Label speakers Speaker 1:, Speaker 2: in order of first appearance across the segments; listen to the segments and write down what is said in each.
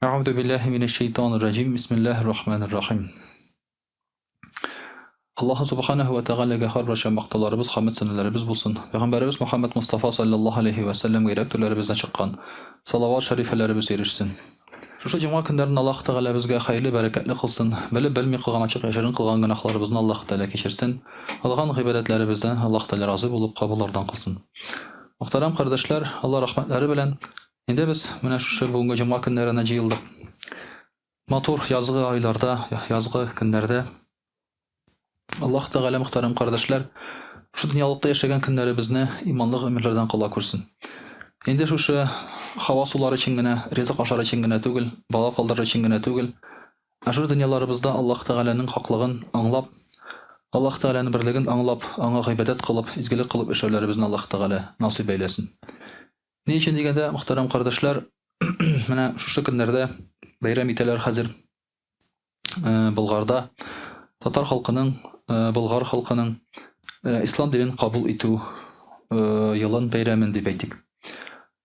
Speaker 1: Әгъүзу биллаһи минәш шәйтанир раҗим. Бисмиллаһир рахманир рахим. Аллаһ субханаһу ва тәгаләгә һәрвакыт мактауларыбыз, хәмд сәналарыбыз булсын. Пәйгамбәребез Мухаммад Мустафа саллаллаһу алейхи ва сәлләмгә йөрәк түрләребездән чыккан салават шәрифәләребез ирешсен. Шушы җомга көннәрен Аллаһ Тәгалә безгә хәерле, бәрәкәтле кылсын. Белеп белми кылган, ачык яшерен кылган гөнаһларыбызны Аллаһ Тәгалә кичерсен. Кылган гыйбадәтләребездән Аллаһ Тәгалә разый булып, кабуллардан кылсын. Мөхтәрәм кардәшләр, Алла рәхмәтләре белән инде без менә шушы бүгенге җомга көннәренә җыелдык. Матур язгы айларда, язгы көннәрдә Аллаһ Тәгалә мөхтәрәм кардәшләр, шушы дөньялыкта яшәгән көннәребезне иманлы гомерләрдән кыла күрсен. Инде шушы һава сулар өчен генә, ризык ашар өчен генә түгел, бала калдырыр өчен генә түгел, ә шушы дөньяларыбызда Аллаһ Тәгаләнең хаклыгын аңлап, Аллаһ Тәгаләнең берлеген аңлап, аңа гыйбадәт кылып, изгелек кылып яшәүләребезне Аллаһ Тәгалә насыйп әйләсен. Ни өчен дигәндә, мөхтәрәм кардәшләр, менә шушы көннәрдә бәйрәм итәләр хәзер э, Болгарда татар халкының, э, болгар халкының э, ислам динен кабул итү елын бәйрәмен дип әйтик.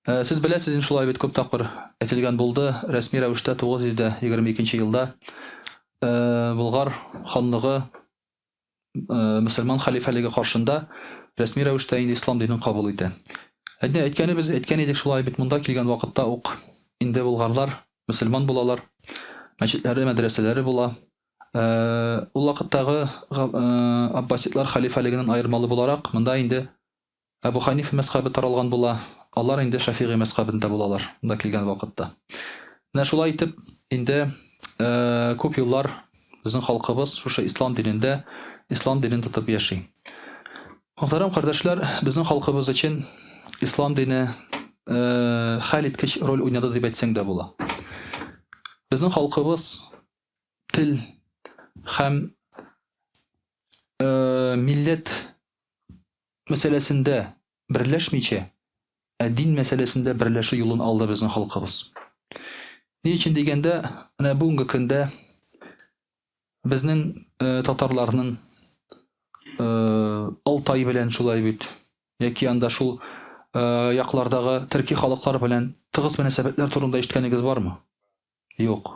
Speaker 1: Сез беләсез, инде шулай бит күп тапкыр әйтелгән булды, рәсми рәвештә 922 елда Болгар ханлыгы мөселман хәлифәлеге каршында рәсми рәвештә инде ислам динен кабул итә. Әйтә, әйткәнебез, әйткән идек шулай бит, монда килгән вакытта ук инде болгарлар мөселман булалар, мәчетләре, мәдрәсәләре була. Ул вакыттагы аббасидлар хәлифәлегеннән аермалы буларак, монда инде Әбу Ханифа мәзхәбе таралган була, алар инде Шәфигый мәзхәбендә булалар, монда килгән вакытта. Менә шулай итеп, инде күп еллар безнең халкыбыз шушы ислам динендә, ислам динен тотып яши. Мөхтәрәм кардәшләр, безнең халкыбыз өчен ислам дине хәл иткеч роль уйнады дип әйтсәң дә була. Безнең халкыбыз тел һәм милләт мәсьәләсендә берләшмичә, ә дин мәсьәләсендә берләшү юлын алды безнең халкыбыз. Ни өчен дигәндә, менә бүгенге көндә безнең э, татарларның э, Алтай белән шулай бит, яки анда шул э, яклардагы төрки халыклар белән тыгыз мөнәсәбәтләр турында ишеткәнегез бармы? Юк.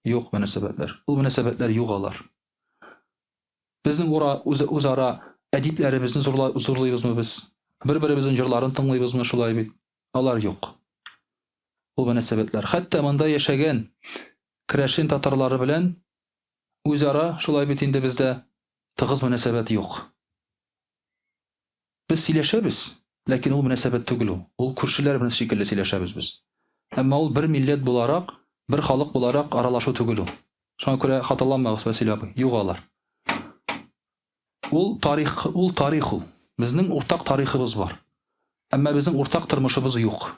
Speaker 1: Юк мөнәсәбәтләр. Ул мөнәсәбәтләр юк алар. Безнең ура, үз, үзара әдипләребезне зурла, зурлыйбызмы без? Бер-беребезнең җырларын тыңлыйбызмы шулай бит? Алар юк. Ул мөнәсәбәтләр. Хәтта монда яшәгән керәшен татарлары белән үзара шулай бит инде бездә тыгыз мөнәсәбәт юк. Без сөйләшәбез, ләкин ул мөнәсәбәт түгел ул. Ул күршеләр белән шикелле сөйләшәбез без. Әмма ул бер милләт буларак, бер халык буларак аралашу түгел ул. Шуңа күрә хаталанмагыз, Вәсил абый, юк алар. Ул тарих, ул тарих ул. Безнең уртак тарихыбыз бар. Әмма безнең уртак тормышыбыз юк.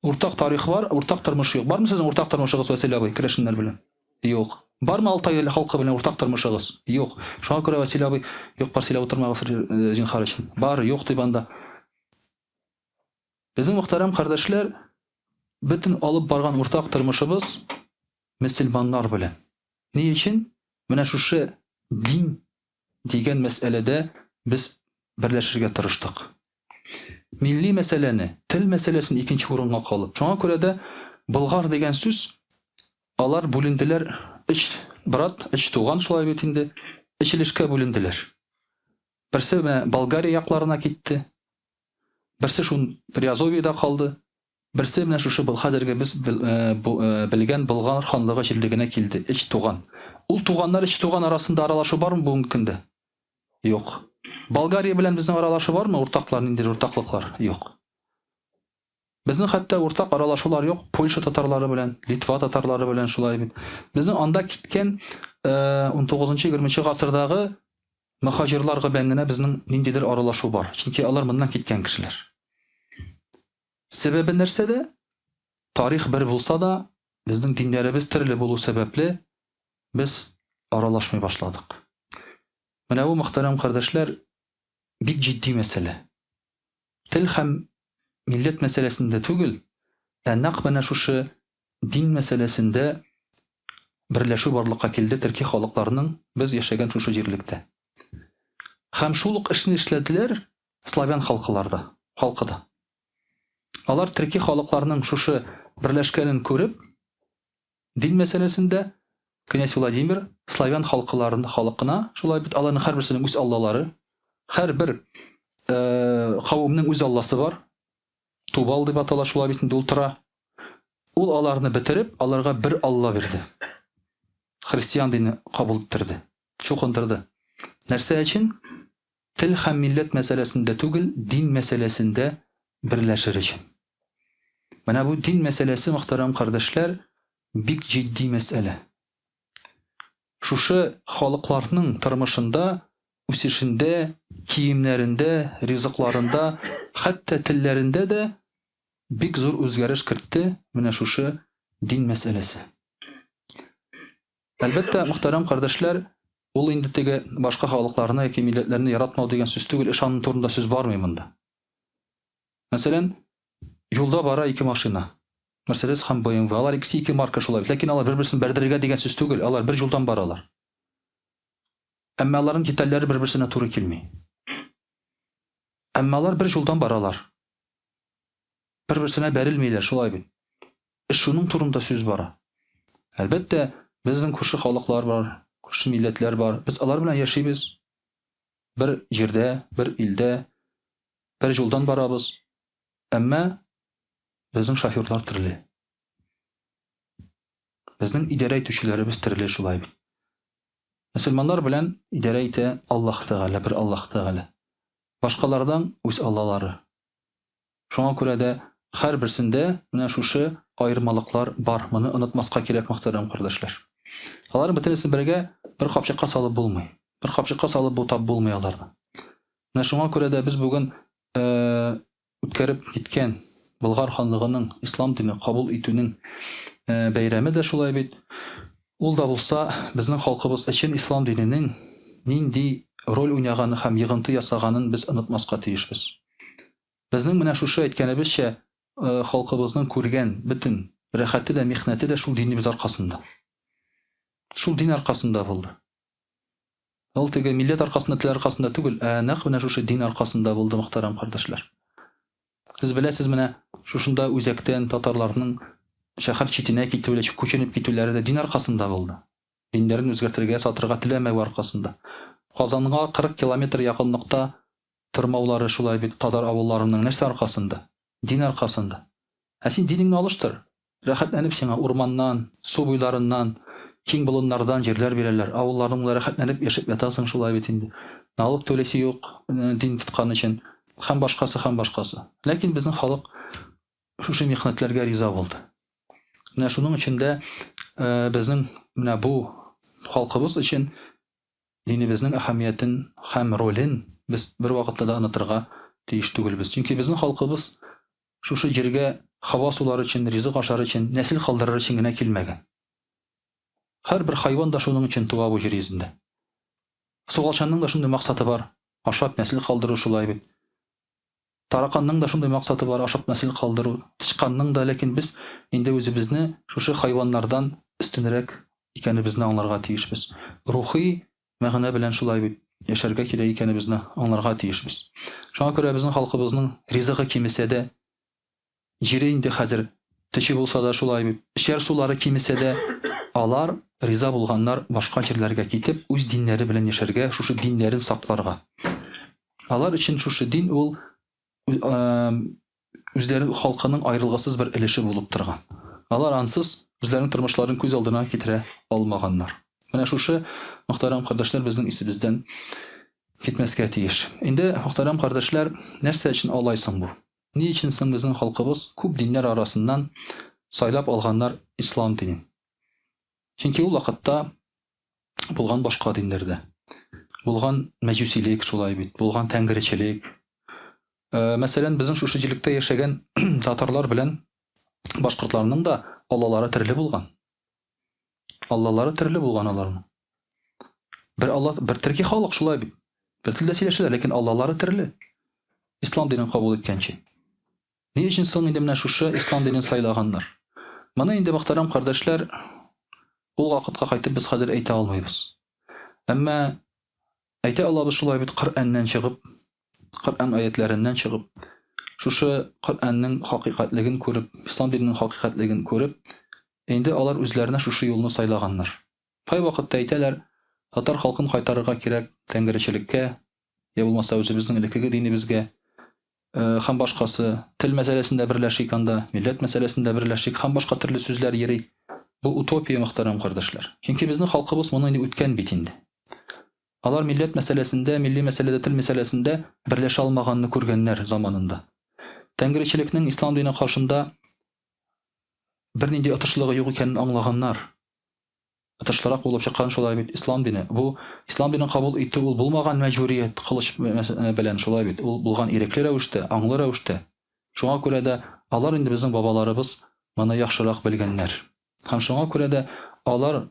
Speaker 1: Уртак тарих бар, уртак тормыш юк. Бармы сезнең уртак тормышыгыз, Вәсил абый, керәшеннәр белән? Юк. Бармы Алтай халкы белән уртак тормышыгыз? Юк. Шуңа күрә, Вәсил абый, юк бар сөйләп утырмагыз, э, зинһар өчен. Бар, юк дип анда. Безнең мөхтәрәм кардәшләр, бөтен алып барган уртак тормышыбыз мөселманнар белән. Ни өчен? Менә шушы дин дигән мәсьәләдә без берләшергә тырыштык. Милли мәсьәләне, тел мәсьәләсен икенче урынга калып. Шуңа күрә дә болгар дигән сүз алар бүленделәр өч брат, өч туган шулай бит инде, өч өлешкә бүленделәр. Берсе менә Болгария якларына китте, берсе шул Приазовьеда калды, Берсе менә шушы был хәзерге без белгән Болгар ханлыгы җирлегенә килде, өч туган. Ул туганнар өч туган арасында аралашу бармы бүгенге көндә? Юк. Болгария белән безнең аралашу бармы? Уртаклар, ниндидер уртаклыклар? Юк. Безнең хәтта уртак аралашулар юк Польша татарлары белән, Литва татарлары белән шулай бит. Безнең анда киткән 19-20 гасырдагы мөхаҗирлар белән генә безнең ниндидер аралашу бар. Чөнки алар моннан киткән кешеләр. Сәбәбе нәрсәдә? Тарих бер булса да, безнең диннәребез төрле булу сәбәпле, без аралашмый башладык. Менә бу, мөхтәрәм кардәшләр, бик җитди мәсьәлә. Тел һәм милләт мәсьәләсендә түгел, ә нәкъ менә шушы дин мәсьәләсендә берләшү барлыкка килде төрки халыкларның без яшәгән шушы җирлектә. Һәм шул ук эшне эшләделәр славян халкылар да, халкы да. Алар төрки халыкларның шушы берләшкәнен күреп, дин мәсьәләсендә князь Владимир славян халкыларын халыкына, шулай бит аларның һәрберсенең үз аллалары, һәрбер э, кавымның үз алласы бар. Тубал дип атала шулай бит инде ул тора. Ул аларны бетереп, аларга бер алла бирде. Христиан дине кабул иттерде, чукындырды. Нәрсә өчен? Тел һәм милләт мәсьәләсендә түгел, дин мәсьәләсендә берләшер өчен. Менә бу дин мәсьәләсе, мөхтәрәм кардәшләр, бик җитди мәсьәлә. Шушы халыкларның тормышында, үсешендә, киемнәрендә, ризыкларында, хәтта телләрендә дә бик зур үзгәреш кертте менә шушы дин мәсьәләсе. Әлбәттә, мөхтәрәм кардәшләр, ул инде теге башка халыкларны яки милләтләрне яратмау дигән сүз түгел, эш аның турында сүз бармый монда. Мәсәлән, юлда бара ике машина. Мерседес һәм BMW. Алар икесе ике марка шулай бит. Ләкин алар бер-берсен бәрдерергә дигән сүз түгел, алар бер юлдан баралар. Әмма аларның детальләре бер-берсенә туры килми. Әмма алар бер юлдан баралар. Бер-берсенә бәрелмиләр, шулай бит. Эш шуның турында сүз бара. Әлбәттә, безнең күрше халыклар бар, күрше милләтләр бар. Без алар белән яшибез. Бер җирдә, бер илдә, бер юлдан барабыз. Әмма безнең шоферлар төрле. Безнең идарә итүчеләребез төрле шулай бит. Мөселманнар белән идарә итә Аллаһ Тәгалә, бер Аллаһ Тәгалә. Башкалардан үз аллалары. Шуңа күрә дә һәрберсендә менә шушы аермалыклар бар. Моны онытмаска кирәк, мөхтәрәм кардәшләр. Аларның бөтенесен бергә бер капчыкка салып булмый. Бер капчыкка салып бутап булмый аларны. Менә шуңа күрә дә без бүген үткәреп киткән Болгар ханлыгының ислам дине кабул итүнең бәйрәме дә шулай бит. Ул да булса безнең халкыбыз өчен ислам диненең нинди роль уйнаганы һәм йогынты ясаганын без онытмаска тиешбез. Безнең менә шушы әйткәнебезчә, халкыбызның күргән бөтен рәхәте дә, михнәте дә шул динебез аркасында. Шул дин аркасында булды. Ул теге милләт аркасында, тел аркасында түгел, ә нәкъ менә шушы дин аркасында булды, мөхтәрәм кардәшләр. Сез беләсез, менә шушында үзәктән татарларның шәһәр читенә китүләре, күченеп китүләре дә дин аркасында булды. Диннәрен үзгәртергә, сатырга теләмәү аркасында. Казанга 40 километр якынлыкта Тормаулары шулай бит татар авылларының нәрсә аркасында? Дин аркасында. Ә син динеңне алыштыр. Рәхәтләнеп сиңа урманнан, су буйларыннан, киң болыннардан җирләр бирәләр. Авылларыңда рәхәтләнеп яшәп ятасың шулай бит инде. Налог түлисе юк, дин тоткан өчен. Һәм башкасы, һәм башкасы. Ләкин безнең халык шушы михнәтләргә риза булды. Менә шуның өчен дә безнең менә бу халкыбыз өчен Динебезнең әһәмиятен һәм ролен без бервакытта да онытырга тиеш түгелбез. Чөнки безнең халкыбыз шушы җиргә һава сулар өчен, ризык ашар өчен, нәсел калдырыр өчен генә килмәгән. Һәрбер хайван да шуның өчен туа бу җир йөзендә. Суалчанның да шундый максаты бар, ашап нәсел калдыру шулай бит. Тараканның да шундый максаты бар, ашап нәсел калдыру. Тычканның да, ләкин без инде үзебезне шушы хайваннардан өстенрәк икәнебезне аңларга тиешбез. Рухи мәгънә белән шулай бит яшәргә кирәк икәнебезне аңларга тиешбез. Шуңа күрә безнең халкыбызның ризыгы кимесә дә, Җире инде хәзер төче булса да шулай бит, эчәр сулары кимесә дә, алар риза булганнар башка җирләргә китеп, үз диннәре белән яшәргә, шушы диннәрен сакларга. Алар өчен шушы дин ул үзләре халкының аерылгысыз бер өлеше булып торган. Алар ансыз үзләренең тормышларын күз алдына китерә алмаганнар. Менә шушы, мөхтәрәм кардәшләр, безнең исебездән китмәскә тиеш. Инде, мөхтәрәм кардәшләр, нәрсә өчен алай соң бу? Ни өчен соң безнең халкыбыз күп диннәр арасыннан сайлап алганнар ислам динен? Чөнки ул вакытта булган башка диннәр дә. Булган мәҗүсилек шулай бит, булган тәңгеречелек. Э, мәсәлән, безнең шушы җирлектә яшәгән татарлар белән башкортларның да аллалары төрле булган. Аллалары төрле булган аларның. Бер Алла, бер төрки халык шулай бит. Бер телдә сөйләшәләр, ләкин Аллалары төрле. Ислам динен кабул иткәнче. Ни өчен соң инде менә шушы ислам динен сайлаганнар? Моны инде, мөхтәрәм кардәшләр, ул вакытка кайтып без хәзер әйтә алмыйбыз. Әмма әйтә алабыз шулай бит Коръәннән чыгып, Коръән аятләреннән чыгып. шушы Коръәннең хакыйкатьлеген күреп, ислам диненең хакыйкатьлеген күреп, инде алар үзләренә шушы юлны сайлаганнар. Кайвакытта әйтәләр, татар халкын кайтарырга кирәк тәңречелеккә, я булмаса үзебезнең элеккеге динебезгә һәм башкасы, тел мәсьәләсендә берләшик анда, милләт мәсьәләсендә берләшик һәм башка төрле сүзләр йөри. Бу утопия, мөхтәрәм кардәшләр. Чөнки безнең халкыбыз моны инде үткән бит инде. Алар милләт мәсьәләсендә, милли мәсьәләдә, тел мәсьәләсендә берләшә алмаганны күргәннәр заманында. Тәңречелекнең ислам дине каршында бернинди отышлыгы юк икәнен аңлаганнар. Отышлырак булып чыккан шулай бит ислам дине. Бу ислам динен кабул итү ул булмаган мәҗбүрият, кылыч белән шулай бит. Ул булган ирекле рәвештә, аңлы рәвештә. Шуңа күрә дә алар инде безнең бабаларыбыз моны яхшырак белгәннәр. Һәм шуңа күрә дә алар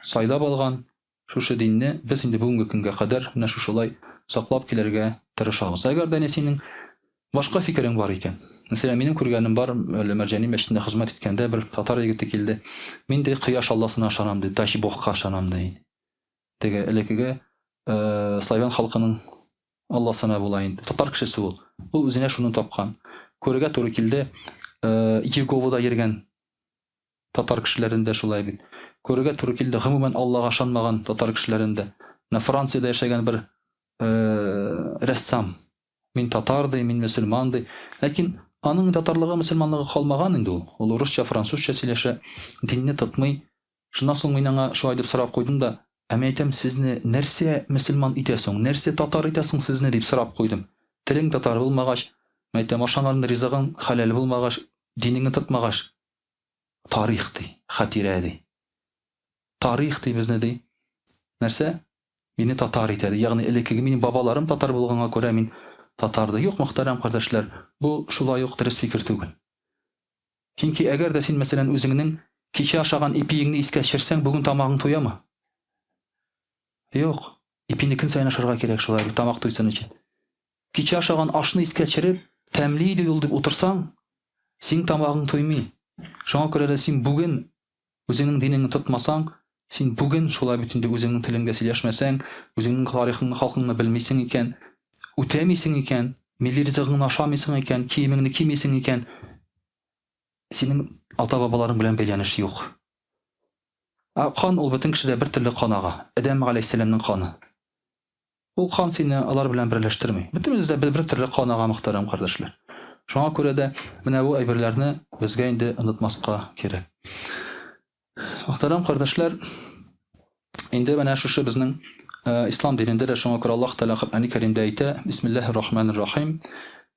Speaker 1: сайлап алган Шушы динне без инде бүгенге көнгә кадәр менә шушылай саклап килергә тырышабыз. Әгәр дә синең башка фикерең бар икән. Мәсәлән, минем күргәнем бар, әле Мәрҗани мәчетендә хезмәт иткәндә бер татар егете килде. Мин ди кояш алласына ышанам ди, Дач Богка ышанам ди. Теге элеккеге э, славян халкының алласына була инде. Татар кешесе ул. Ул үзенә шуны тапкан. Күрергә туры килде, э, Иеговада йөргән Татар кешеләрендә шулай бит. Күрергә туры килде, гомумән Аллага ышанмаган татар кешеләрендә. Менә Франциядә яшәгән бер рәссам. Мин татар ди, мин мөселман ди. Ләкин аның татарлыгы, мөселманлыгы калмаган инде ул. Ул урысча, французча сөйләшә, динне тотмый. Шуннан соң мин аңа шулай дип сорап куйдым да, ә мин әйтәм, сезне нәрсә мөселман итә соң, нәрсә татар итә соң сезне дип сорап куйдым. Телең татар булмагач, мин әйтәм, ашаган ризыгың хәләл булмагач, динеңне тотмагач, Тарих ди, хатирә ди. Тарих ди безне ди. Нәрсә? Мине татар итә ди. Ягъни элеккеге минем бабаларым татар булганга күрә мин татар ди. Юк, мөхтәрәм кардәшләр, бу шулай ук дөрес фикер түгел. Чөнки әгәр дә син, мәсәлән, үзеңнең кичә ашаган ипиеңне искә төшерсәң, бүген тамагың туямы? Юк. Ипине көн саен ашарга кирәк шулай бит, тамак туйсын өчен. Кичә ашаган ашны искә төшереп, тәмле иде ул дип утырсаң, синең тамагың туймый. Шуңа күрә дә син бүген үзеңнең динеңне тотмасаң, син бүген шулай бит инде үзеңнең телеңдә сөйләшмәсәң, үзеңнең тарихыңны, халкыңны белмисең икән, үтәмисең икән, милли ризыгыңны ашамыйсың икән, киемеңне кимисең икән, синең ата-бабаларың белән бәйләнеш юк. Ә кан ул бөтен кешедә бер төрле кан ага. Адәм галәйһиссәламнең каны. Ул кан сине алар белән берләштерми. Бөтенебез дә бер төрле кан ага, мөхтәрәм кардәшләр. Шуңа күрә дә менә бу әйберләрне безгә инде онытмаска кирәк. Мөхтәрәм кардәшләр, инде менә шушы безнең э, ислам динендә дә шуңа күрә Аллаһ Тәгалә Коръәни Кәримдә әйтә: Бисмиллаһир рахманир рахим.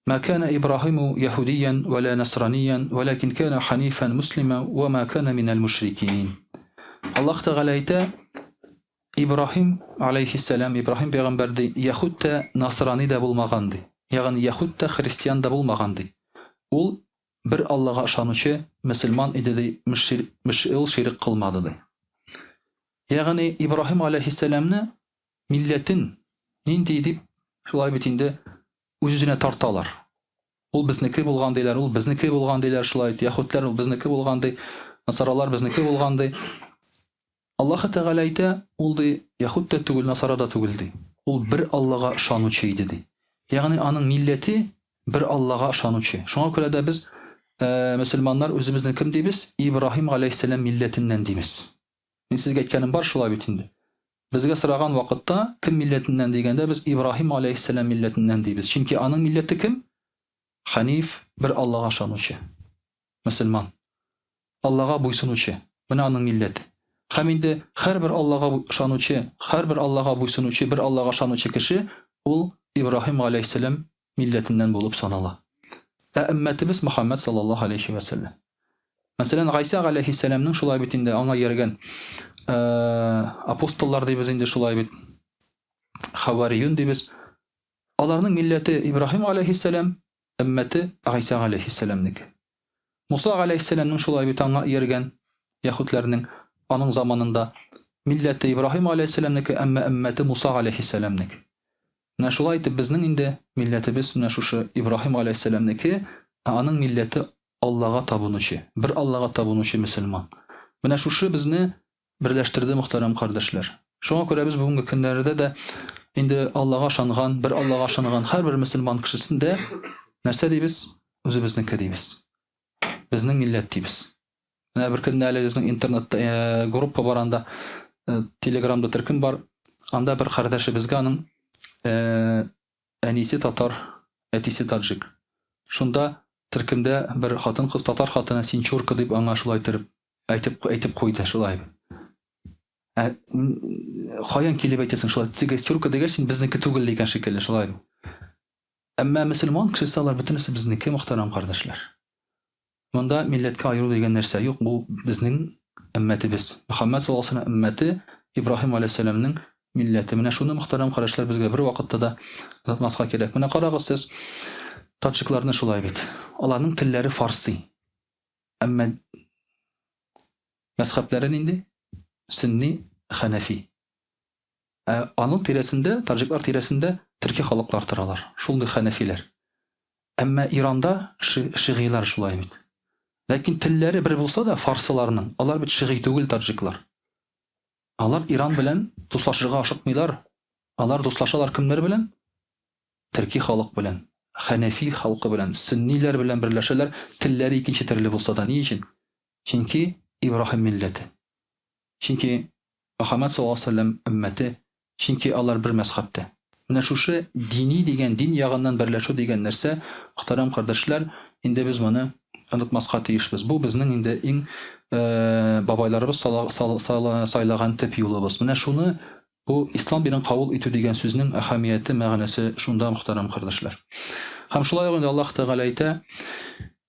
Speaker 1: Ма кана Ибраһиму яһудиян ва ла насраниян, валакин кана ханифан муслима ва ма кана минәл мушрикин. Аллаһ Тәгалә әйтә: Ибраһим, аләйһиссәлам, Ибраһим пәйгамбәр, ди, яһүд тә, насрани да булмаган, ди. Ягъни яһүд тә, христиан да булмаган, ди. Ул бер Аллага ышанучы мөселман иде, ди, мөшир, мөш, ул ширек кылмады, ди. Ягъни Ибраһим аләйһиссәламне милләтен нинди дип, шулай бит инде үз-үзенә тарталар. Ул безнеке булган диләр, ул безнеке булган диләр, шулай итеп, яһүдләр ул безнеке булган ди, насаралар безнеке булган ди. Аллаһы Тәгалә әйтә, ул ди, яһүд тә түгел, насара да түгел ди. Ул бер Аллага ышанучы иде ди. Ягъни аның милләте бер Аллага ышанучы. Шуңа күрә дә без э, мөселманнар үзебезне кем дибез? Ибраһим галәйһиссәлам милләтеннән дибез. Мин сезгә әйткәнем бар шулай бит инде. Безгә сораган вакытта, кем милләтеннән дигәндә, без Ибраһим аләйһиссәлам милләтеннән дибез. Чөнки аның милләте кем? Хәниф, бер Аллага ышанучы. Мөселман. Аллага буйсынучы. Менә аның милләте. Һәм инде һәрбер Аллага ышанучы, һәрбер Аллага буйсынучы, бер Аллага ышанучы кеше ул Ибраһим аләйһиссәлам милләтеннән булып санала. Ә өммәтебез Мөхәммәд саллаллаһу алейхи вә сәлләм. Мәсәлән, Гайсә галәйһиссәламнең шулай бит инде аңа ияргән э, апостоллар дибез инде шулай бит. Хавариюн дибез. Аларның милләте Ибраһим галәйһиссәлам, өммәте Гайсә галәйһиссәламнеке. Муса галәйһиссәламнең шулай бит аңа ияргән яһүдләрнең аның заманында милләте Ибраһим галәйһиссәламнеке, әмма өммәте Муса галәйһиссәламнеке. Менә шулай итеп безнең инде милләтебез менә шушы Ибраһим галәйһиссәламнеке, ә аның милләте Аллага табынучы, бер Аллага табынучы мөселман. Менә шушы безне берләштерде, мөхтәрәм кардәшләр. Шуңа күрә без бүгенге көннәрдә дә инде Аллага ышанган, бер Аллага ышанган һәрбер мөселман кешесендә Нәрсә дибез? Үзебезнеке дибез. Безнең милләт дибез. Менә бер көнне әле безнең интернетта э, группа бар анда, э, Телеграмда төркем бар. Анда бер кардәшебезгә аның э, әнисе татар, әтисе таджик. Шунда төркемдә бер хатын-кыз татар хатыны син чурка дип аңа шулай итеп әйтеп әйтеп куйды шулай. Ә каян килеп әйтәсең шулай? Теге чурка дигәч, син безнеке түгел дигән шикелле шулай. Әмма мөселман кешесе алар бөтенесе безнеке, мөхтәрәм кардәшләр. Монда милләткә аеру дигән нәрсә юк, бу безнең өммәтебез. Мөхәммәд саллаллаһу алейһи вәсәлләм өммәте, Ибраһим алейһиссәламнең милләте. Менә шуны, мөхтәрәм кардәшләр, безгә бервакытта да онытмаска кирәк. Менә карагыз сез таджикларны шулай бит. Аларның телләре фарси. Әмма мәзхәбләре нинди? Сөнни, хәнәфи. Ә аның тирәсендә, таҗиклар тирәсендә төрки халыклар торалар, шундый хәнәфиләр. Әмма Иранда шигыйлар шулай бит. Ләкин телләре бер булса да, фарсыларның, алар бит шигый түгел таҗиклар. Алар Иран белән дуслашырга ашыкмыйлар. Алар дуслашалар кемнәр белән? Төрки халык белән, хәнәфи халкы белән, сөнниләр белән берләшәләр, телләре икенче төрле булса да. Ни өчен? Чөнки Ибраһим милләте. Чөнки Мөхәммәд саллаллаһу галәйһи ва сәлләм өммәте, чөнки алар бер мәзхәбтә. Менә шушы дини дигән, дин ягыннан берләшү дигән нәрсә, мөхтәрәм кардәшләр, инде без моны онытмаска тиешбез. Бу безнең инде иң бабайларыбыз сайлаган төп юлыбыз. Менә шуны бу ислам динен кабул итү дигән сүзнең әһәмияте, мәгънәсе шунда, мөхтәрәм кардәшләр. Һәм шулай ук инде Аллаһ Тәгалә әйтә,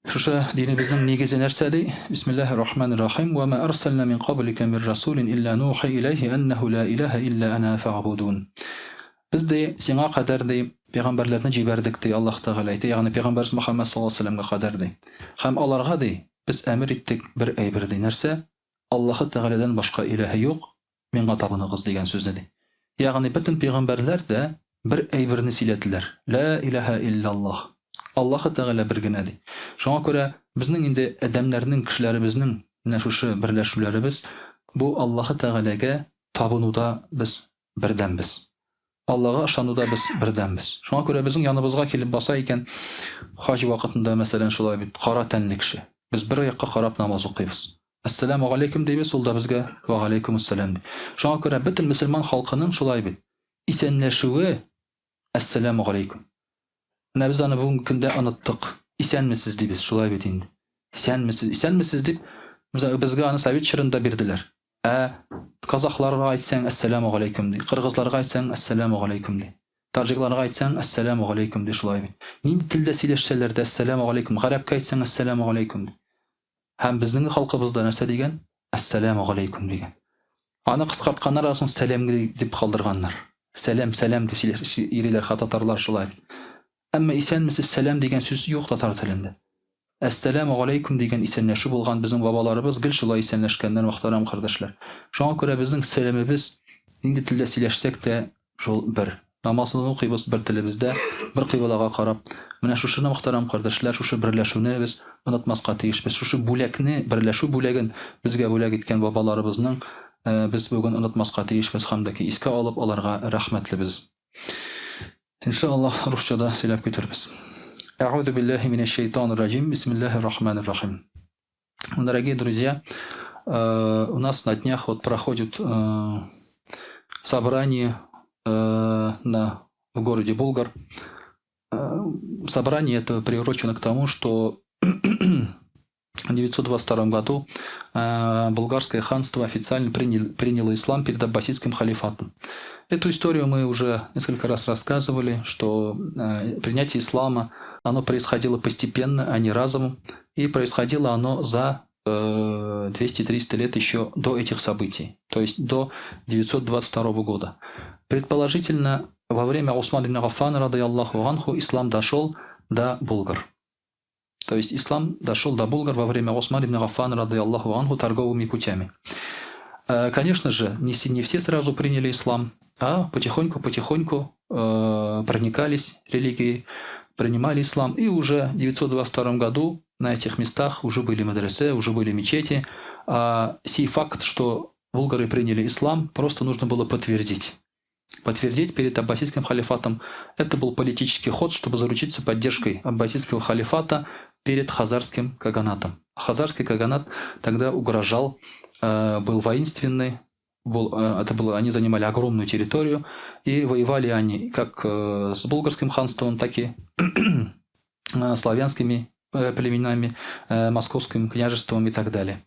Speaker 1: Шушы динебезнең нигезе нәрсә ди? Бисмиллаһир рахманир рахим. Ва ма арсална мин каблика мир расулин илля нухи иләйһи әннәһу ла илаһа илля ана фәгъбудун. Без ди, сиңа кадәр ди, пәйгамбәрләрне җибәрдек ди, Аллаһ Тәгалә әйтә, ягъни пәйгамбәребез Мөхәммәд саллаллаһу алейһи вәсәлләмгә кадәр ди. Һәм аларга ди, без әмер иттек бер әйбер ди. Нәрсә? Аллаһы Тәгаләдән башка илаһе юк, Миңа табыныгыз дигән сүзне ди. Ягъни бөтен пәйгамбәрләр дә бер әйберне сөйләделәр, Лә иләһә илляллаһ. Аллаһы Тәгалә бер генә ди. Шуңа күрә безнең инде адәмнәрнең, кешеләребезнең менә шушы берләшүләребез, бу Аллаһы Тәгаләгә табынуда без бердәмбез. Аллага ышануда без бердәмбез. Шуңа күрә безнең яныбызга килеп баса икән, хаҗ вакытында, мәсәлән, шулай бит, кара тәнле кеше. Без бер якка карап намаз укыйбыз. Әссәләмү галәйкүм дибез, ул да безгә вә галәйкүмүссәлам ди. Шуңа күрә бөтен мөселман халкының шулай бит, исәнләшүе Әссәләмү галәйкүм. Менә без аны бүгенге көндә оныттык. Исәнмесез дибез, шулай бит инде. Исәнмесез, исәнмесез дип, безгә аны совет чорында бирделәр. Ә казахларга әйтсәң, әссәләмү галәйкүм ди. Кыргызларга әйтсәң, әссәләмү галәйкүм ди. Таҗикларга әйтсәң, әссәләмү галәйкүм ди, шулай бит. Нинди телдә сөйләшсәләр дә, әссәләмү галәйкүм. Гарәпкә әйтсәң, әссәләмү галәйкүм ди. Һәм безнең халкыбызда нәрсә дигән? Әссәләмү галәйкүм дигән. Аны кыскартканнар да соң сәлам дип калдырганнар. Сәлам, сәлам дип сөйләш йөриләр татарлар шулай. Әмма исәнмесез, сәлам дигән сүз юк татар телендә. Әссәләмү галәйкүм дигән исәнләшү булган, безнең бабаларыбыз гел шулай исәнләшкәннәр, мөхтәрәм кардәшләр. Шуңа күрә безнең сәламебез, нинди телдә сөйләшсәк тә, шул бер. Намазны укыйбыз бер телебездә, бер кыйблага карап. Менә шушыны, мөхтәрәм кардәшләр, шушы берләшүне без онытмаска тиешбез. Шушы бүләкне, берләшү бүләген безгә бүләк иткән бабаларыбызның без бүген онытмаска тиешбез һәм дә ки искә алып аларга рәхмәтлебез. Иншаллаһ, русча да сөйләп китербез. Әгъузу биллаһи минәш шәйтанир раҗим. Бисмиллаһир рахманир рахим. Дорогие друзья, у нас на днях вот проходит собрание в городе Булгар. Собрание это приурочено к тому, что в 922 году булгарское ханство официально приняло ислам перед аббасидским халифатом. Эту историю мы уже несколько раз рассказывали, что принятие ислама, оно происходило постепенно, а не разом, и происходило оно за 200-300 лет еще до этих событий, то есть до 922 года. Предположительно, во время Усмана ибн Аффана, рады Аллаху анху, ислам дошел до булгар. То есть ислам дошел до булгар во время Усмана ибн Аффана, рады Аллаху анху, торговыми путями. Конечно же, не все сразу приняли ислам, а потихоньку-потихоньку проникались религией, принимали ислам. И уже в 922 году на этих местах уже были медресе, уже были мечети. А сей факт, что булгары приняли ислам, просто нужно было подтвердить. Подтвердить перед Аббасидским халифатом. Это был политический ход, чтобы заручиться поддержкой Аббасидского халифата перед Хазарским каганатом. Хазарский каганат тогда угрожал, был воинственный, они занимали огромную территорию, и воевали они как с булгарским ханством, так и славянскими племенами, московским княжеством и так далее.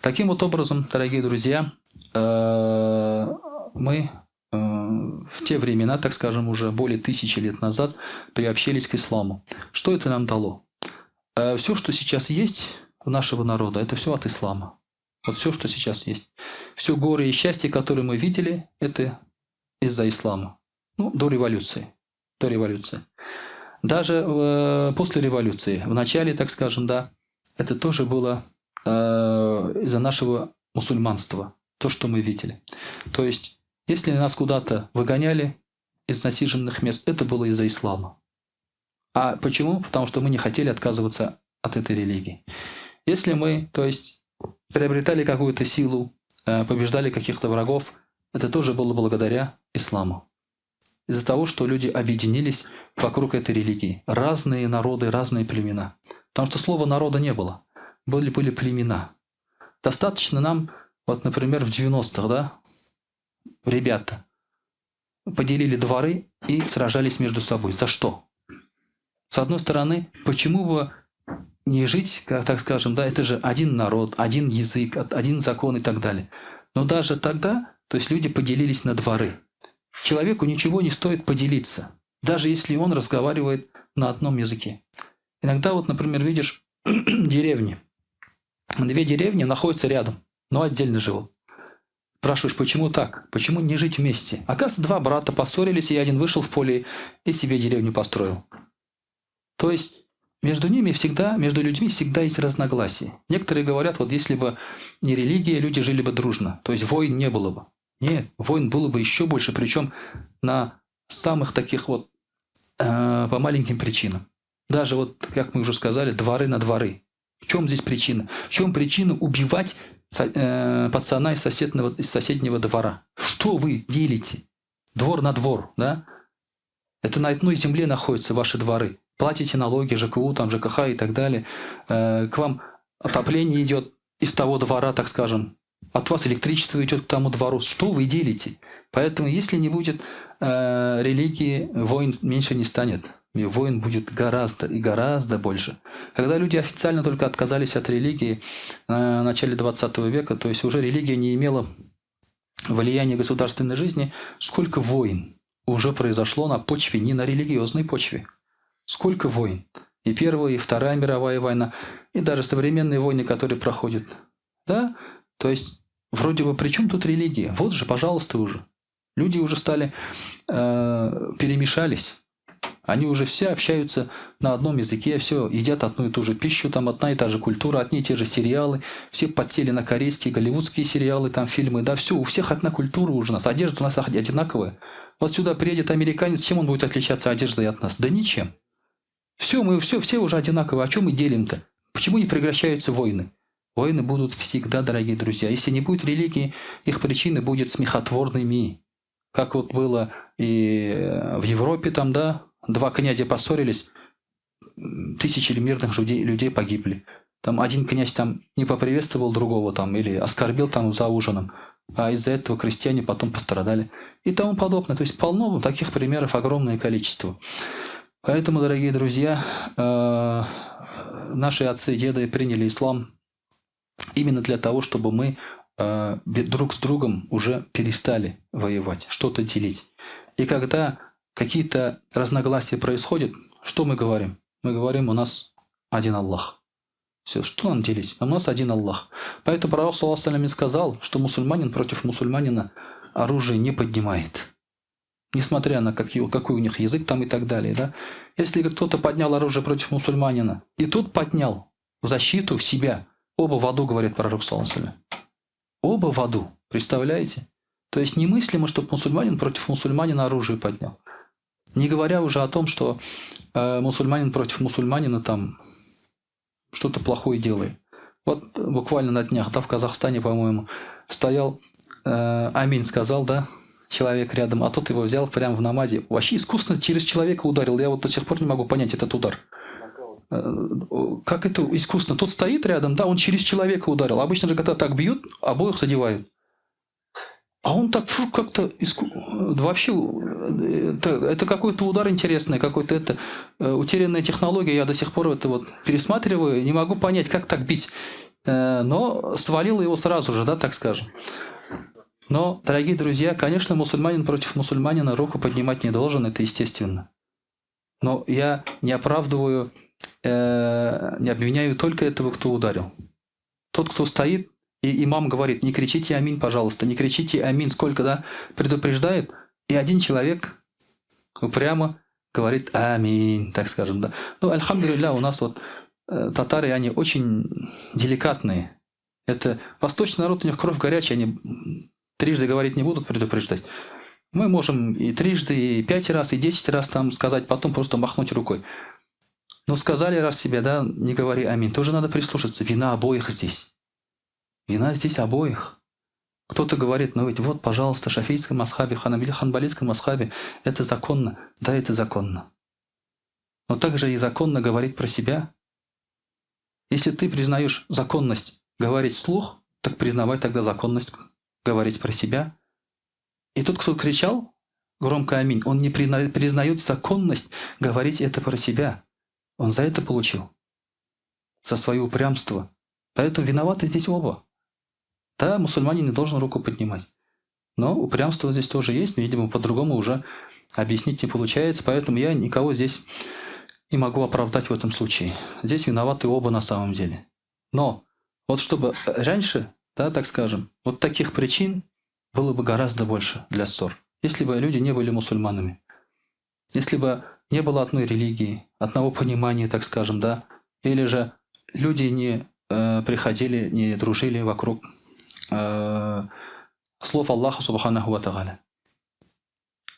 Speaker 1: Таким вот образом, дорогие друзья, мы в те времена, так скажем, уже более 1000 лет назад приобщились к исламу. Что это нам дало? Все, что сейчас есть у нашего народа, это все от ислама. Вот все, что сейчас есть. Все горе и счастье, которые мы видели, это из-за ислама. До революции. До революции. Даже после революции, в начале, так скажем, да, это тоже было из-за нашего мусульманства, то, что мы видели. То есть, если нас куда-то выгоняли из насиженных мест, это было из-за ислама. А почему? Потому что мы не хотели отказываться от этой религии. Если мы, то есть, приобретали какую-то силу, побеждали каких-то врагов, это тоже было благодаря исламу. Из-за того, что люди объединились вокруг этой религии. Разные народы, разные племена. Потому что слова народа не было. Были племена. Достаточно нам, вот, например, в 90-х, да, ребята поделили дворы и сражались между собой. За что? С одной стороны, почему бы не жить, как, так скажем, да, это же один народ, один язык, один закон и так далее. Но даже тогда, то есть люди поделились на дворы. Человеку ничего не стоит поделиться, даже если он разговаривает на одном языке. Иногда, вот, например, видишь деревни. Две деревни находятся рядом, но отдельно живут. Спрашиваешь, почему так? Почему не жить вместе? Оказывается, два брата поссорились, и один вышел в поле и себе деревню построил. То есть между ними всегда, между людьми всегда есть разногласия. Некоторые говорят, вот если бы не религия, люди жили бы дружно. То есть войн не было бы. Нет, войн было бы еще больше, причем на самых таких вот по маленьким причинам. Даже вот, как мы уже сказали, дворы на дворы. В чем здесь причина? В чем причина убивать пацана из соседнего двора? Что вы делите? Двор на двор, да? Это на одной земле находятся ваши дворы. Платите налоги, ЖКУ, там, ЖКХ и так далее. К вам отопление идет из того двора, так скажем. От вас электричество идет к тому двору. Что вы делите? Поэтому, если не будет религии, войн меньше не станет. И войн будет гораздо и гораздо больше. Когда люди официально только отказались от религии в начале 20 века, то есть уже религия не имела влияния государственной жизни, сколько войн уже произошло на почве, не на религиозной почве. Сколько войн? И Первая, и Вторая мировая война, и даже современные войны, которые проходят. Да? То есть, вроде бы, при чем тут религия? Вот же, пожалуйста, уже. Люди уже стали, перемешались. Они уже все общаются на одном языке, все едят одну и ту же пищу, там одна и та же культура, одни и те же сериалы, все подсели на корейские, голливудские сериалы, там фильмы, да, все, у всех одна культура уже у нас, одежда у нас одинаковая. Вот сюда приедет американец, чем он будет отличаться одеждой от нас? Да ничем. Все, мы все уже одинаковые, о чем мы делим-то? Почему не прекращаются войны? Войны будут всегда, дорогие друзья. Если не будет религии, их причины будут смехотворными. Как вот было и в Европе там, да, два князя поссорились, тысячи мирных людей погибли. Там один князь там не поприветствовал другого там или оскорбил там за ужином, а из-за этого крестьяне потом пострадали и тому подобное. То есть полно таких примеров, огромное количество. Поэтому, дорогие друзья, наши отцы и деды приняли ислам именно для того, чтобы мы друг с другом уже перестали воевать, что-то делить. И когда какие-то разногласия происходят, что мы говорим? Мы говорим, у нас один Аллах. Все, что нам делить? У нас один Аллах. Поэтому пророк, саллаллаху алейхи ва саллям, сказал, что мусульманин против мусульманина оружие не поднимает. Несмотря на какой у них язык там и так далее. Да? Если кто-то поднял оружие против мусульманина, и тут поднял в защиту себя, оба в аду, говорит пророк, саллаллаху алейхи ва саллям. Оба в аду, представляете? То есть немыслимо, чтобы мусульманин против мусульманина оружие поднял. Не говоря уже о том, что мусульманин против мусульманина там что-то плохое делает. Вот буквально на днях, да, в Казахстане, по-моему, стоял, аминь сказал, да, человек рядом, а тот его взял прямо в намазе. Вообще искусственно через человека ударил. Я вот до сих пор не могу понять этот удар. Как это искусственно? Тот стоит рядом, да, он через человека ударил. Обычно же, когда так бьют, обоих задевают. А он так фу, как-то вообще это какой-то удар интересный, какой-то это утерянная технология. Я до сих пор это вот пересматриваю, не могу понять, как так бить. Но свалил его сразу же, да, так скажем. Но, дорогие друзья, конечно, мусульманин против мусульманина руку поднимать не должен, это естественно. Но я не оправдываю, не обвиняю только этого, кто ударил. Тот, кто стоит, и имам говорит, не кричите аминь, пожалуйста, не кричите аминь, сколько, да, предупреждает. И один человек упрямо говорит аминь, так скажем, да. Ну, альхамдулилля, у нас вот татары, они очень деликатные. Это восточный народ, у них кровь горячая, они трижды говорить не будут, предупреждать. Мы можем и трижды, и 5 раз, и 10 раз там сказать, потом просто махнуть рукой. Но сказали раз себе, да, не говори аминь, тоже надо прислушаться. Вина обоих здесь. Вина здесь обоих. Кто-то говорит, ну ведь вот, пожалуйста, в шафийском мазхабе, ханбалийском мазхабе это законно. Да, это законно. Но также и законно говорить про себя. Если ты признаешь законность говорить вслух, так признавай тогда законность говорить про себя. И тот, кто кричал громко аминь, он не признает законность говорить это про себя. Он за это получил. За свое упрямство. Поэтому виноваты здесь оба. Да, мусульманин не должен руку поднимать. Но упрямство здесь тоже есть, но, видимо, по-другому уже объяснить не получается. Поэтому я никого здесь не могу оправдать в этом случае. Здесь виноваты оба на самом деле. Но вот чтобы раньше, да, так скажем, вот таких причин было бы гораздо больше для ссор. Если бы люди не были мусульманами, если бы не было одной религии, одного понимания, так скажем, да, или же люди не приходили, не дружили вокруг слов Аллаха субханаху ва тааля.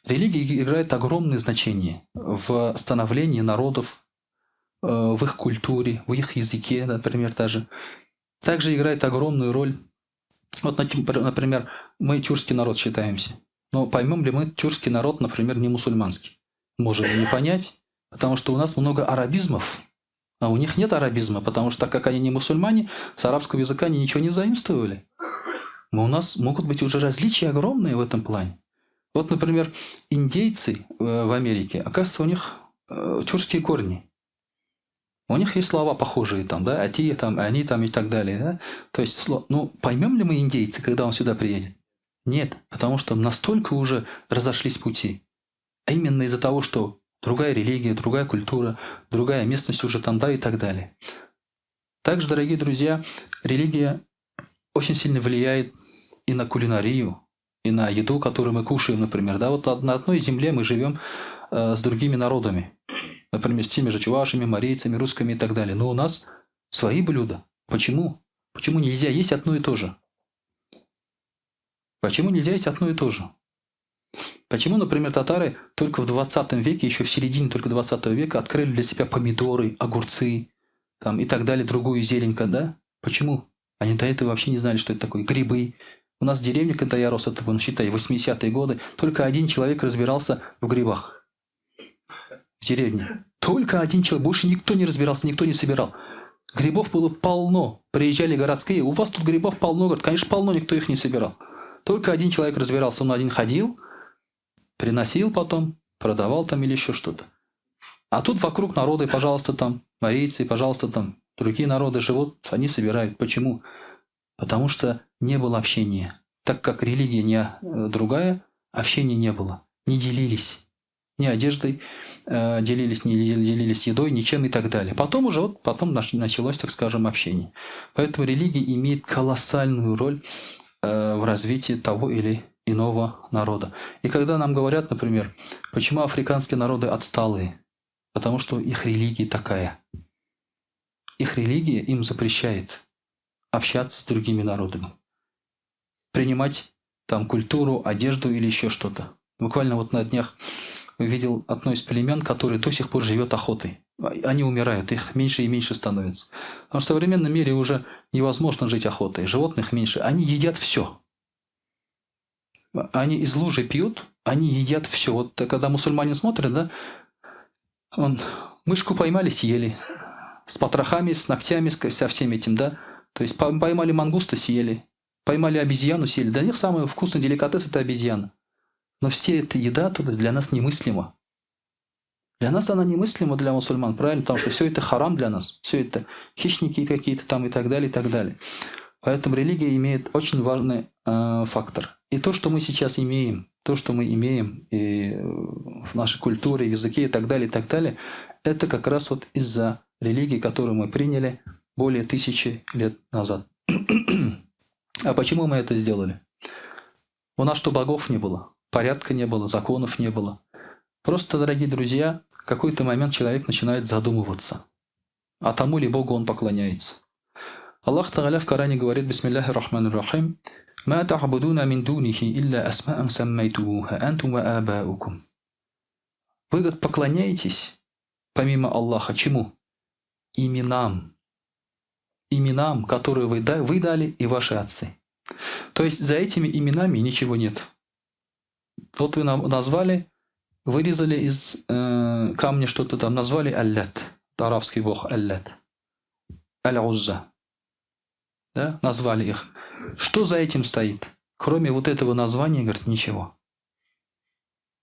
Speaker 1: Религия играет огромное значение в становлении народов, в их культуре, в их языке, например, даже. Также играет огромную роль. Вот, например, мы тюркский народ считаемся. Но поймем ли мы тюркский народ, например, не мусульманский? Можем не понять, потому что у нас много арабизмов. А у них нет арабизма, потому что так как они не мусульмане, с арабского языка они ничего не заимствовали. Но у нас могут быть уже различия огромные в этом плане. Вот, например, индейцы в Америке, оказывается, у них тюркские корни. У них есть слова похожие там, да, ати, там, они там и так далее. Да? То есть, ну, поймем ли мы индейцы, когда он сюда приедет? Нет, потому что настолько уже разошлись пути. А именно из-за того, что другая религия, другая культура, другая местность уже там, да, и так далее. Также, дорогие друзья, религия очень сильно влияет и на кулинарию, и на еду, которую мы кушаем, например. Да, вот на одной земле мы живем с другими народами. Например, с теми же чувашами, марийцами, русскими и так далее. Но у нас свои блюда. Почему? Почему нельзя есть одно и то же? Почему нельзя есть одно и то же? Почему, например, татары только в 20 веке, еще в середине только 20 века открыли для себя помидоры, огурцы там, и так далее, другую зелень, да? Почему? Они до этого вообще не знали, что это такое. Грибы. У нас в деревне, когда я рос, это, ну, считай, 80-е годы, только один человек разбирался в грибах. В деревне. Только один человек, больше никто не разбирался, никто не собирал. Грибов было полно. Приезжали городские, у вас тут грибов полно. Говорят, конечно, полно, никто их не собирал. Только один человек разбирался, он один ходил, приносил потом, продавал там или еще что-то. А тут вокруг народы, пожалуйста, там, марийцы, пожалуйста, там, другие народы живут, они собирают. Почему? Потому что не было общения. Так как религия не другая, общения не было. Не делились. Ни одеждой делились, не делились едой, ничем и так далее. Потом уже вот, потом началось, так скажем, общение. Поэтому религия имеет колоссальную роль в развитии того или иного народа. И когда нам говорят, например, почему африканские народы отсталые? Потому что их религия такая. Их религия им запрещает общаться с другими народами, принимать там культуру, одежду или еще что-то. Буквально вот на днях увидел одно из племен, которое до сих пор живет охотой. Они умирают, их меньше и меньше становится. Потому что в современном мире уже невозможно жить охотой. Животных меньше. Они едят все. Они из лужи пьют, они едят все. Вот когда мусульмане смотрят, да, он, мышку поймали, съели. С потрохами, с ногтями, со всем этим, да. То есть поймали мангуста, съели. Поймали обезьяну, съели. Для них самый вкусный деликатес – это обезьяна. Но все эта еда туда для нас немыслима. Для нас она немыслима, для мусульман, правильно? Потому что все это харам для нас. Все это хищники какие-то там и так далее, и так далее. Поэтому религия имеет очень важный фактор. И то, что мы сейчас имеем, то, что мы имеем и в нашей культуре, языке и так далее, и так далее, это как раз вот из-за религии, которую мы приняли более 1000 лет назад. А почему мы это сделали? У нас что, богов не было, порядка не было, законов не было. Просто, дорогие друзья, в какой-то момент человек начинает задумываться, а тому ли Богу он поклоняется. Аллах Тагаля в Коране говорит: بسم الله الرحمن الرحيم, «ما تعبدون من دونه إلا أسماء سميتموها أنتم وآباؤكم». Вы, говорит, поклоняетесь, помимо Аллаха, чему? Именам. Именам, которые вы дали и ваши отцы. То есть за этими именами ничего нет. Вот вы нам назвали, вырезали из камня что-то там, назвали Аллат, арабский бог Аллат, Аль-Узза. Да, назвали их. Что за этим стоит? Кроме вот этого названия, говорит, ничего.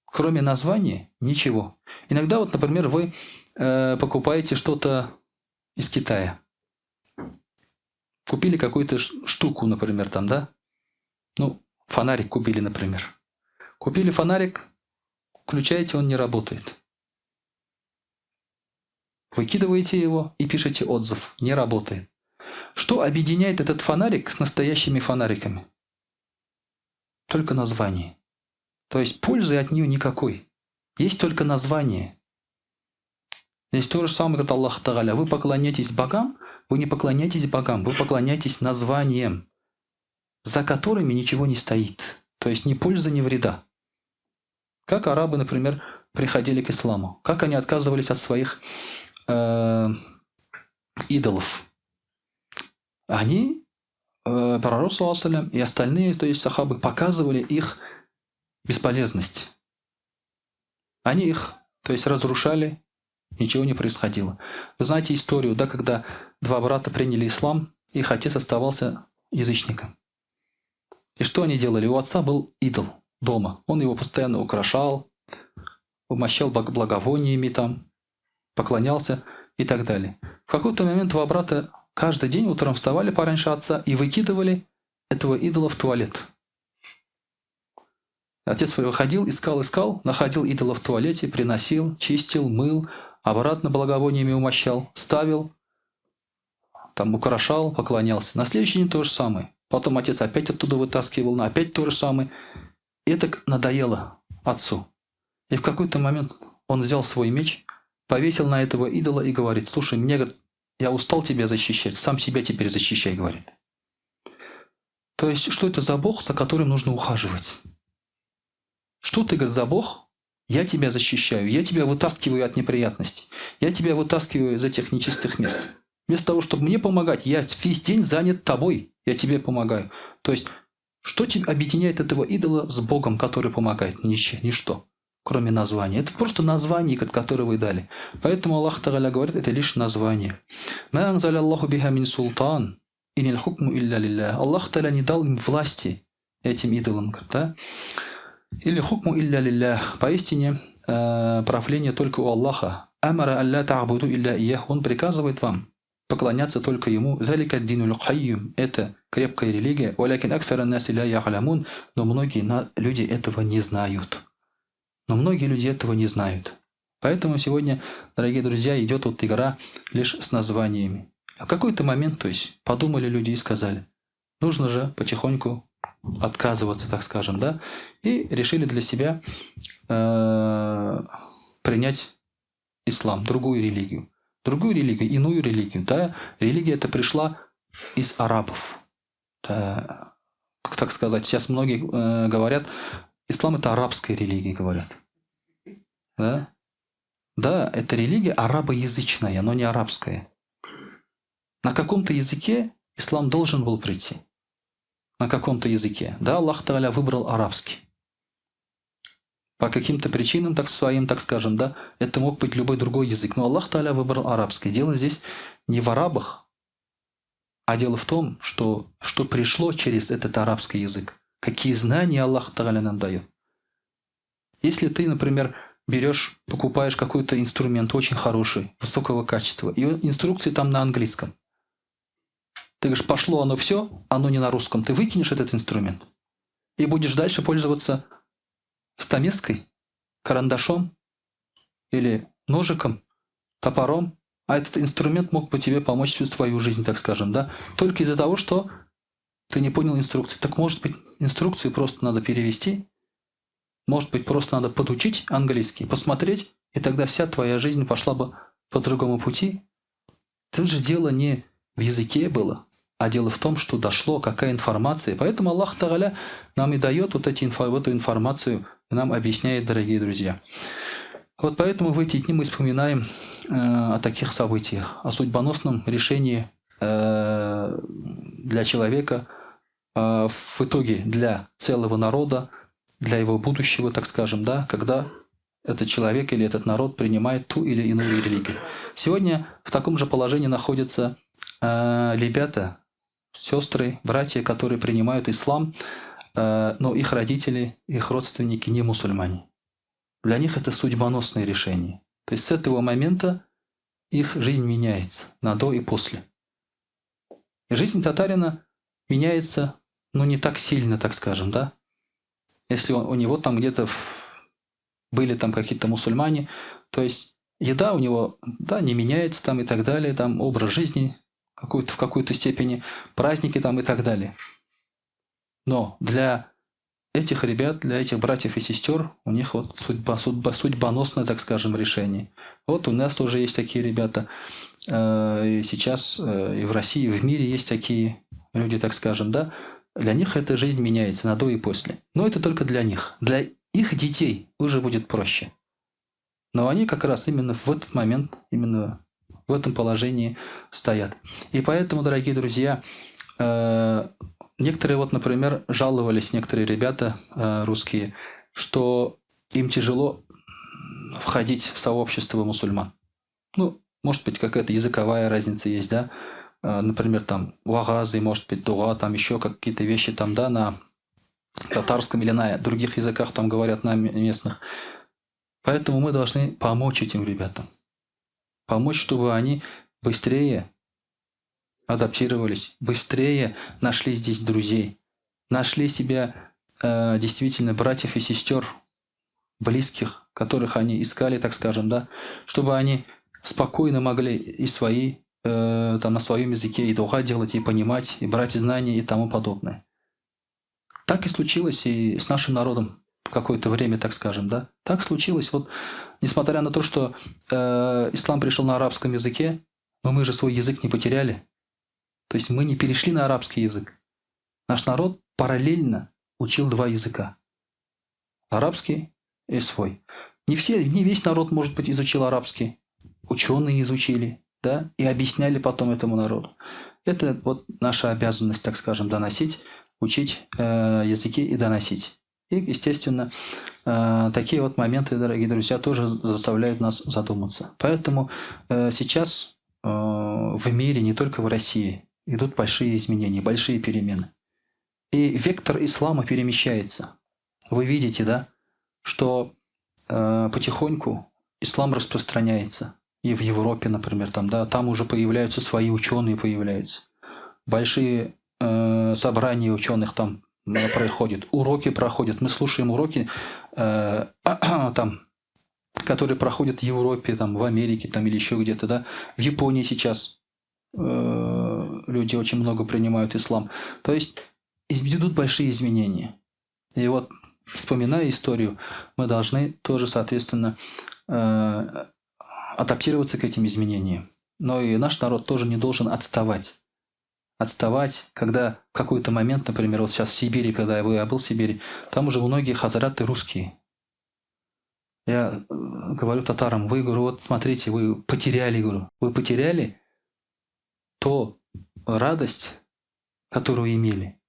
Speaker 1: Кроме названия, ничего. Иногда вот, например, вы покупаете что-то из Китая. Купили какую-то штуку, например, там, да? Ну, фонарик купили, например. Купили фонарик, включаете, он не работает. Выкидываете его и пишете отзыв: «Не работает». Что объединяет этот фонарик с настоящими фонариками? Только название. То есть пользы от нее никакой. Есть только название. Здесь то же самое, говорит Аллах Тагаля. Вы поклоняетесь богам, вы не поклоняетесь богам, вы поклоняетесь названиям, за которыми ничего не стоит. То есть ни пользы, ни вреда. Как арабы, например, приходили к исламу? Как они отказывались от своих идолов? Они, пророк, صلى и остальные, то есть сахабы, показывали их бесполезность. Они их, то есть, разрушали, ничего не происходило. Вы знаете историю, да, когда два брата приняли ислам, их отец оставался язычником. И что они делали? У отца был идол дома. Он его постоянно украшал, умощал благовониями там, поклонялся и так далее. В какой-то момент два брата каждый день утром вставали пораньше отца и выкидывали этого идола в туалет. Отец выходил, искал, искал, находил идола в туалете, приносил, чистил, мыл, обратно благовониями умощал, ставил, там украшал, поклонялся. На следующий день то же самое. Потом отец опять оттуда вытаскивал, опять то же самое. И это надоело отцу. И в какой-то момент он взял свой меч, повесил на этого идола и говорит: «Слушай, мне, говорит, я устал тебя защищать, сам себя теперь защищай», — говорит. То есть, что это за бог, за которым нужно ухаживать? Что ты, говорит, за бог? Я тебя защищаю, я тебя вытаскиваю от неприятностей, я тебя вытаскиваю из этих нечистых мест. Вместо того, чтобы мне помогать, я весь день занят тобой, я тебе помогаю. То есть, что тебе объединяет этого идола с Богом, который помогает? Ничего, ничто, кроме названия. Это просто название, которое вы дали. Поэтому Аллах Тагаля говорит, это лишь название. ما أنزل الله بها من سلطان. إن الحكم إلا لله. Аллах Тагаля не дал им власти, этим идолам. Да? إن الحكم إلا لله. Поистине, правление только у Аллаха. أمر ألا تعبدوا إلا إياه. Он приказывает вам поклоняться только Ему. ذلك الدين القيم. Это крепкая религия. ولكن أكثر الناس لا يعلمون. Но многие люди этого не знают. Но многие люди этого не знают. Поэтому сегодня, дорогие друзья, идет вот игра лишь с названиями. В какой-то момент, то есть, подумали люди и сказали: нужно же потихоньку отказываться, так скажем, да, и решили для себя принять ислам, другую религию. Другую религию, иную религию. Да, религия эта пришла из арабов. Да, как так сказать, сейчас многие говорят, ислам — это арабская религия, говорят. Да? Да, это религия арабоязычная, но не арабская. На каком-то языке ислам должен был прийти. На каком-то языке. Да, Аллах Тагаля выбрал арабский. По каким-то причинам, так своим, так скажем, да, это мог быть любой другой язык. Но Аллах Тааля выбрал арабский. Дело здесь не в арабах, а дело в том, что пришло через этот арабский язык. Какие знания Аллах Тааля нам дает. Если ты, например, берешь, покупаешь какой-то инструмент очень хороший, высокого качества, и инструкции там на английском. Ты говоришь, пошло оно все, оно не на русском. Ты выкинешь этот инструмент и будешь дальше пользоваться стамеской, карандашом или ножиком, топором, а этот инструмент мог бы тебе помочь всю твою жизнь, так скажем, да? Только из-за того, что ты не понял инструкцию. Так может быть, инструкцию просто надо перевести, может быть, просто надо подучить английский, посмотреть, и тогда вся твоя жизнь пошла бы по другому пути. Тут же дело не в языке было, а дело в том, что дошло, какая информация. Поэтому Аллах Тааля нам и дает вот эту информацию, и нам объясняет, дорогие друзья. Вот поэтому в эти дни мы вспоминаем о таких событиях, о судьбоносном решении для человека, в итоге для целого народа, для его будущего, так скажем, да, когда этот человек или этот народ принимает ту или иную религию. Сегодня в таком же положении находятся ребята, сестры, братья, которые принимают ислам, но их родители, их родственники не мусульмане. Для них это судьбоносное решение. То есть с этого момента их жизнь меняется на до и после. И жизнь татарина меняется, ну, не так сильно, так скажем, да. Если у него там где-то были там какие-то мусульмане, то есть еда у него, да, не меняется там и так далее, там образ жизни в какой-то степени, праздники там и так далее. Но для этих ребят, для этих братьев и сестер, у них вот судьбоносное, так скажем, решение. Вот у нас тоже есть такие ребята, и сейчас и в России, и в мире есть такие люди, так скажем, да. Для них эта жизнь меняется на до и после. Но это только для них. Для их детей уже будет проще. Но они как раз именно в этот момент, именно в этом положении стоят. И поэтому, дорогие друзья, некоторые, вот, например, жаловались некоторые ребята русские, что им тяжело входить в сообщество мусульман. Ну, может быть, какая-то языковая разница есть, да? Например, там вагазы, может быть, дуа, там еще какие-то вещи там, да, на татарском или на других языках там говорят, на местных. Поэтому мы должны помочь этим ребятам. Помочь, чтобы они быстрее адаптировались, быстрее нашли здесь друзей, нашли себя действительно братьев и сестер, близких, которых они искали, так скажем, да, чтобы они спокойно могли и свои, там, на своем языке и дуа делать, и понимать, и брать знания, и тому подобное. Так и случилось и с нашим народом в какое-то время, так скажем, да. Так случилось, вот, несмотря на то, что ислам пришел на арабском языке, но мы же свой язык не потеряли. То есть мы не перешли на арабский язык. Наш народ параллельно учил два языка. Арабский и свой. Не весь народ, может быть, изучил арабский. Ученые изучили, да, и объясняли потом этому народу. Это вот наша обязанность, так скажем, доносить, учить языки и доносить. И, естественно, такие вот моменты, дорогие друзья, тоже заставляют нас задуматься. Поэтому сейчас в мире, не только в России, идут большие изменения, большие перемены. И вектор ислама перемещается. Вы видите, да, что потихоньку ислам распространяется. И в Европе, например, там, да, там уже появляются свои ученые, появляются. Большие собрания ученых там проходят, уроки проходят. Мы слушаем уроки, там, которые проходят в Европе, там, в Америке там, или еще где-то. Да. В Японии сейчас люди очень много принимают ислам. То есть идут большие изменения. И вот, вспоминая историю, мы должны тоже, соответственно, адаптироваться к этим изменениям. Но и наш народ тоже не должен отставать. Отставать, когда в какой-то момент, например, вот сейчас в Сибири, когда я был в Сибири, там уже многие хазараты русские. Я говорю татарам, вы, говорю, вот смотрите, вы потеряли, говорю, вы потеряли ту радость, которую имели.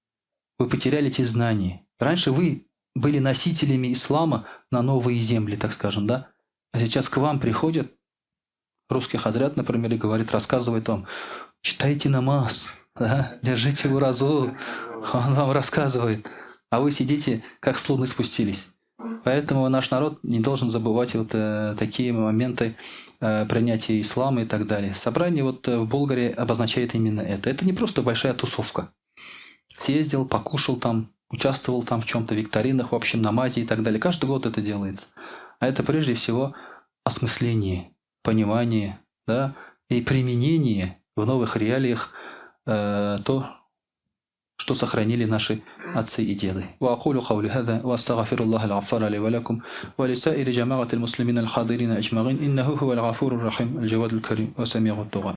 Speaker 1: Вы потеряли те знания. Раньше вы были носителями ислама на новые земли, так скажем, да? А сейчас к вам приходят русский хазрят, например, и говорит, рассказывает вам, читайте намаз, да, держите уразу, он вам рассказывает, а вы сидите, как с луны спустились. Поэтому наш народ не должен забывать вот такие моменты принятия ислама и так далее. Собрание вот в Болгаре обозначает именно это. Это не просто большая тусовка. Съездил, покушал там, участвовал там в чем-то, викторинах, в общем, намазе и так далее. Каждый год это делается. А это прежде всего осмысление, понимание, да, и применение в новых реалиях то, что сохранили наши отцы и деды. وأقول قولي هذا وأستغفر الله الغفار لي ولكم ولسائر جماعة المسلمين الحاضرين أجمعين إنه هو الغفور الرحيم الجواد الكريم وسميع الدعاء.